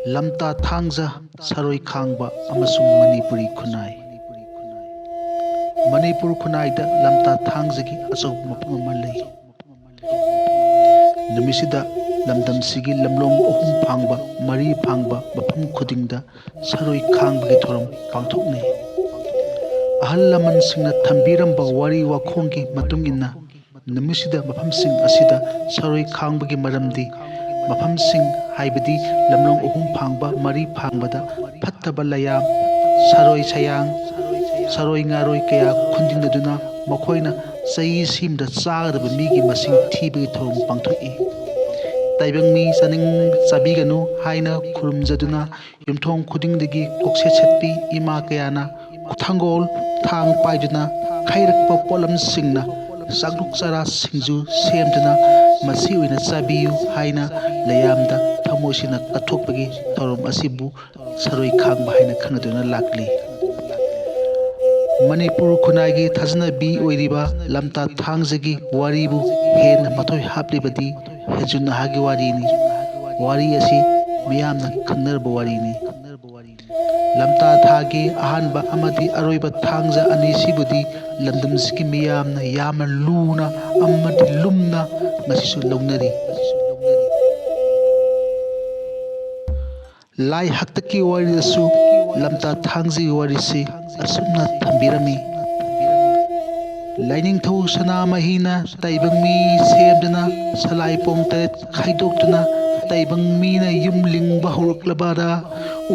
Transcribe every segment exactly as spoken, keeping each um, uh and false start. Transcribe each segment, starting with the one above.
ꯂꯝꯇꯥ ꯊꯥꯡꯖ, ꯁꯔꯣꯏ ꯈꯥꯡꯕ ꯑꯃꯁꯨꯡ ꯃꯅꯤꯄꯨꯔꯤ ꯈꯨꯟꯅꯥꯏ꯫ ꯃꯅꯤꯄꯨꯔ ꯈꯨꯟꯅꯥꯏꯗ ꯂꯝꯇꯥ ꯊꯥꯡꯖꯒꯤ ꯑꯆꯧꯕ ꯃꯐꯝ ꯑꯃ ꯂꯩ꯫ ꯅꯨꯃꯤꯠꯁꯤꯗ ꯂꯝꯗꯝꯁꯤꯒꯤ ꯂꯝꯂꯣꯡ ꯑꯍꯨꯝ ꯐꯥꯡꯕ, ꯃꯔꯤ ꯐꯥꯡꯕ ꯃꯐꯝ ꯈꯨꯗꯤꯡꯗ ꯁꯔꯣꯏ ꯈꯥꯡꯕꯒꯤ ꯊꯧꯔꯝ ꯄꯥꯡꯊꯣꯛꯅꯩ꯫ ꯑꯍꯜ ꯂꯃꯟꯁꯤꯡꯅ ꯊꯝꯕꯤꯔꯝꯕ ꯋꯥꯔꯤ ꯋꯥꯈꯣꯡꯒꯤ ꯃꯇꯨꯡ ꯏꯟꯅ, ꯅꯨꯃꯤꯠꯁꯤꯗ ꯃꯐꯝꯁꯤꯡ ꯑꯁꯤꯗ ꯁꯔꯣꯏ ꯈꯥꯡꯕꯒꯤ ꯃꯔꯝꯗꯤ, ꯃꯐꯝꯁꯤꯡ ꯍꯥꯏꯕꯗꯤ ꯂꯝꯂꯣꯡ ꯑꯍꯨꯝ ꯐꯥꯡꯕ, ꯃꯔꯤ ꯐꯥꯡꯕꯗ ꯐꯠꯇꯕ ꯂꯩꯌꯥꯝ, ꯁꯔꯣꯏ ꯁꯌꯥꯡ, ꯁꯔꯣꯏ ꯉꯥꯔꯣꯏ ꯀꯌꯥ ꯈꯨꯟꯗꯤꯟꯅꯗꯨꯅ ꯃꯈꯣꯏꯅ ꯆꯍꯤ ꯁꯤꯝꯗ ꯆꯥꯒꯗꯕ ꯃꯤꯒꯤ ꯃꯁꯤꯡ ꯊꯤꯕꯒꯤ ꯊꯧꯔꯝ ꯄꯥꯡꯊꯣꯛꯏ꯫ ꯇꯥꯏꯕꯪ ꯃꯤ ꯆꯥꯅꯤꯡ ꯆꯥꯕꯤꯒꯅꯨ ꯍꯥꯏꯅ ꯈꯨꯔꯨꯝꯖꯗꯨꯅ ꯌꯨꯝꯊꯣꯡ ꯈꯨꯗꯤꯡꯗꯒꯤ ꯀꯣꯛꯁꯦꯠ ꯁꯦꯠꯄꯤ ꯏꯃꯥ ꯀꯌꯥꯅ ꯊꯥꯡꯒꯣꯜ, ꯊꯥꯡ ꯄꯥꯏꯗꯨꯅ ꯈꯥꯏꯔꯛꯄ ꯄꯣꯠꯂꯝꯁꯤꯡꯅ ꯆꯥꯛꯂꯨꯛ ꯆꯔꯥ ꯁꯤꯡꯖꯨ ꯁꯦꯝꯗꯨꯅ ꯃꯁꯤ ꯑꯣꯏꯅ ꯆꯥꯕꯤꯌꯨ ꯍꯥꯏꯅ ꯂꯩꯌꯥꯝꯗ ꯊꯃꯣꯏ ꯁꯦꯡꯅ ꯀꯠꯊꯣꯛꯄꯒꯤ ꯊꯧꯔꯝ ꯑꯁꯤꯕꯨ ꯁꯔꯣꯏ ꯈꯥꯡꯕ ꯍꯥꯏꯅ ꯈꯪꯅꯗꯨꯅ ꯂꯥꯛꯂꯤ꯫ ꯃꯅꯤꯄꯨꯔ ꯈꯨꯟꯅꯥꯏꯒꯤ ꯊꯥꯖꯅꯕꯤ ꯑꯣꯏꯔꯤꯕ ꯂꯝꯇꯥ ꯊꯥꯡꯖꯒꯤ ꯋꯥꯔꯤꯕꯨ ꯍꯦꯟꯅ ꯃꯊꯣꯏ ꯍꯥꯞꯂꯤꯕꯗꯤ ꯍꯦꯟꯖꯨ ꯅꯍꯥꯒꯤ ꯋꯥꯔꯤꯅꯤ꯫ ꯋꯥꯔꯤ ꯑꯁꯤ ꯃꯤꯌꯥꯝꯅ ꯈꯪꯅꯔꯕ ꯋꯥꯔꯤꯅꯤ꯫ ꯂꯝꯇꯥ ꯊꯥꯒꯤ ꯑꯍꯥꯟꯕ ꯑꯃꯗꯤ ꯑꯔꯣꯏꯕ ꯊꯥꯡꯖ ꯑꯅꯤꯁꯤꯕꯨꯗꯤ ꯂꯝꯗꯝꯁꯤꯒꯤ ꯃꯤꯌꯥꯝꯅ ꯌꯥꯝꯅ ꯂꯨꯅ ꯑꯃꯗꯤ ꯂꯨꯝꯅ ꯉꯁꯤꯁꯨ ꯂꯧꯅꯔꯤ꯫ ꯂꯥꯏ ꯍꯥꯛꯇꯛꯀꯤ ꯋꯥꯔꯤꯗꯁꯨ ꯂꯝꯇꯥ ꯊꯥꯡꯖꯒꯤ ꯋꯥꯔꯤꯁꯤ ꯑꯁꯨꯝꯅ ꯊꯝꯕꯤꯔꯝꯃꯤ꯫ ꯂꯥꯏꯅꯤꯡꯊꯧ ꯁꯅꯥꯃꯍꯤꯅ ꯇꯥꯏꯕꯪ ꯃꯤ ꯁꯦꯝꯗꯨꯅ ꯁꯂꯥꯏ ꯄꯣꯡ ꯇꯔꯦꯠ ꯈꯥꯏꯗꯣꯛꯇꯨꯅ ꯇꯥꯏꯕꯪ ꯃꯤꯅ ꯌꯨꯝ ꯂꯤꯡꯕ ꯍꯧꯔꯛꯂꯕꯗ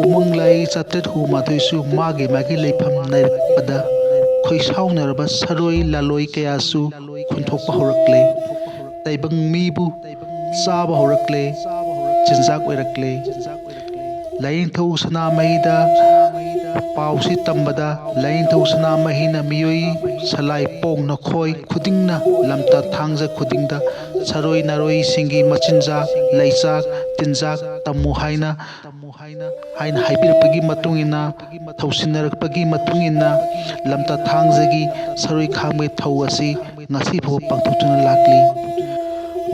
ꯎꯃꯪ ꯂꯥꯏ ꯆꯥꯇ꯭ꯔꯦꯠ ꯍꯨꯝꯐꯨ ꯃꯥꯊꯣꯏꯁꯨ ꯃꯥꯒꯤ ꯃꯥꯒꯤ ꯂꯩꯐꯝ ꯅꯥꯏꯔꯛꯄꯗ ꯈꯣꯏꯁꯥꯎꯅꯔꯕ ꯁꯔꯣꯏ ꯂꯥꯂꯣꯏ ꯀꯌꯥꯁꯨ ꯈꯨꯟꯊꯣꯛꯄ ꯍꯧꯔꯛꯂꯦ꯫ ꯇꯥꯏꯕꯪ ꯃꯤꯕꯨ ꯆꯥꯕ ꯍꯧꯔꯛꯂꯦ, ꯆꯤꯟꯖꯥꯛ ꯑꯣꯏꯔꯛꯂꯦ꯫ ꯂꯥꯏꯅꯤꯡꯊꯧ ꯁꯅꯥꯃꯍꯤꯗ ꯄꯥꯎꯁꯤ ꯇꯝꯕꯗ ꯂꯥꯏꯅꯤꯡꯊꯧ ꯁꯅꯥꯃꯍꯤꯅ ꯃꯤꯑꯣꯏ ꯁꯂꯥꯏ ꯄꯣꯡ ꯅꯈꯣꯏ ꯈꯨꯗꯤꯡꯅ ꯂꯝꯇꯥ ꯊꯥꯡꯖ ꯈꯨꯗꯤꯡꯗ ꯁꯔꯣꯏ ꯅꯥꯔꯣꯏꯁꯤꯡꯒꯤ ꯃꯆꯤꯟꯖꯥꯛ, ꯂꯩꯆꯥꯛ, ꯇꯤꯟꯖꯥꯛ ꯇꯝꯃꯨ ꯍꯥꯏꯅ, ꯍꯥꯏꯅ ꯍꯥꯏꯕꯤꯔꯛꯄꯒꯤ ꯃꯇꯨꯡ ꯏꯟꯅ, ꯊꯧꯁꯤꯟꯅꯔꯛꯄꯒꯤ ꯃꯇꯨꯡ ꯏꯟꯅ ꯂꯝꯇꯥ ꯊꯥꯡꯖꯒꯤ ꯁꯔꯣꯏ ꯈꯥꯡꯕꯒꯤ ꯊꯧ ꯑꯁꯤ ꯉꯁꯤ ꯐꯥꯎꯕ ꯄꯥꯡꯊꯣꯛꯇꯨꯅ ꯂꯥꯛꯂꯤ꯫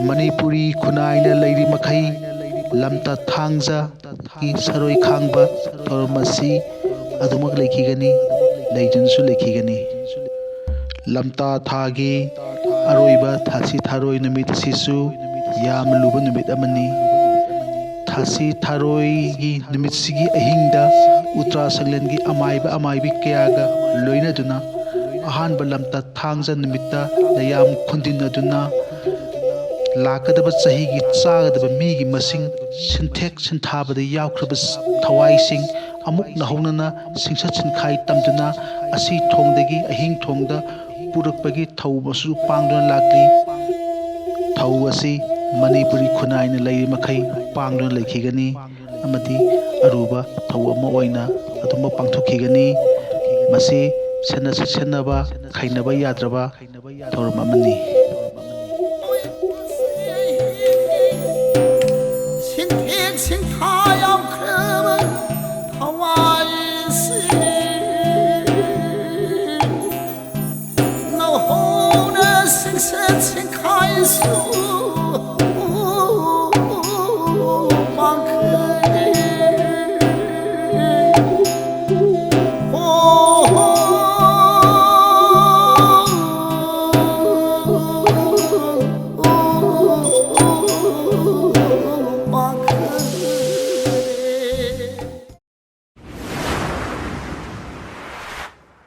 ꯃꯅꯤꯄꯨꯔꯤ ꯈꯨꯟꯅꯥꯏꯅ ꯂꯩꯔꯤ ꯃꯈꯩ ꯂꯝꯇꯥ ꯊꯥꯡꯖ ꯊꯥꯒꯤ ꯁꯔꯣꯏ ꯈꯥꯡꯕ ꯊꯧꯔꯝ ꯑꯁꯤ ꯑꯗꯨꯃꯛ ꯂꯩꯈꯤꯒꯅꯤ, ꯂꯩꯗꯨꯅꯁꯨ ꯂꯩꯈꯤꯒꯅꯤ꯫ ꯂꯝꯇꯥ ꯊꯥꯒꯤ ꯑꯔꯣꯏꯕ ꯊꯥꯁꯤ ꯊꯥꯔꯣꯏ ꯅꯨꯃꯤꯠ ꯑꯁꯤꯁꯨ ꯌꯥꯝꯅ ꯂꯨꯕ ꯅꯨꯃꯤꯠ ꯑꯃꯅꯤ꯫ ꯊꯥꯁꯤ ꯊꯥꯔꯣꯏꯒꯤ ꯅꯨꯃꯤꯠꯁꯤꯒꯤ ꯑꯍꯤꯡꯗ ꯎꯇ꯭ꯔꯥ ꯁꯪꯂꯦꯟꯒꯤ ꯑꯃꯥꯏꯕ ꯑꯃꯥꯏꯕꯤ ꯀꯌꯥꯒ ꯂꯣꯏꯅꯗꯨꯅ ꯑꯍꯥꯟꯕ ꯂꯝꯇꯥ ꯊꯥꯡꯖ ꯅꯨꯃꯤꯠꯇ ꯂꯩꯌꯥꯝ ꯈꯨꯟꯗꯤꯟꯅꯗꯨꯅ ꯂꯥꯛꯀꯗꯕ ꯆꯍꯤꯒꯤ ꯆꯥꯒꯗꯕ ꯃꯤꯒꯤ ꯃꯁꯤꯡ ꯁꯤꯟꯊꯦꯛ ꯁꯤꯟꯊꯥꯕꯗ ꯌꯥꯎꯈ꯭ꯔꯕ ꯊꯋꯥꯏꯁꯤꯡ ꯑꯃꯨꯛ ꯅꯧꯍꯧꯅꯅ ꯁꯤꯡꯁꯠ ꯁꯤꯟꯈꯥꯏ ꯇꯝꯗꯨꯅ ꯑꯁꯤ ꯊꯣꯡꯗꯒꯤ ꯑꯍꯤꯡ ꯊꯣꯡꯗ ꯄꯨꯔꯛꯄꯒꯤ ꯊꯧ ꯑꯃꯁꯨ ꯄꯥꯡꯗꯨꯅ ꯂꯥꯛꯂꯤ꯫ ꯊꯧ ꯑꯁꯤ ꯃꯅꯤꯄꯨꯔꯤ ꯈꯨꯟꯅꯥꯏꯅ ꯂꯩꯔꯤ ꯃꯈꯩ ꯄꯥꯡꯗꯨꯅ ꯂꯩꯈꯤꯒꯅꯤ ꯑꯃꯗꯤ ꯑꯔꯨꯕ ꯊꯧ ꯑꯃ ꯑꯣꯏꯅ ꯑꯗꯨꯃꯛ ꯄꯥꯡꯊꯣꯛꯈꯤꯒꯅꯤ꯫ ꯃꯁꯤ ꯁꯦꯟꯅ ꯁꯠꯁꯦꯟꯅꯕ ꯈꯥꯏꯅꯕ ꯌꯥꯗ꯭ꯔꯕ ꯊꯧꯔꯝ ꯑꯃꯅꯤ꯫ ꯁꯤꯟꯊꯦꯛ ꯁꯤꯟꯊꯥ ꯌꯥꯎꯈ꯭ꯔꯕ ꯊꯋꯥꯏꯁꯤ ꯅꯧꯍꯧꯅ ꯁꯤꯡꯁꯠ ꯁꯤꯡꯈꯥꯏꯁꯨ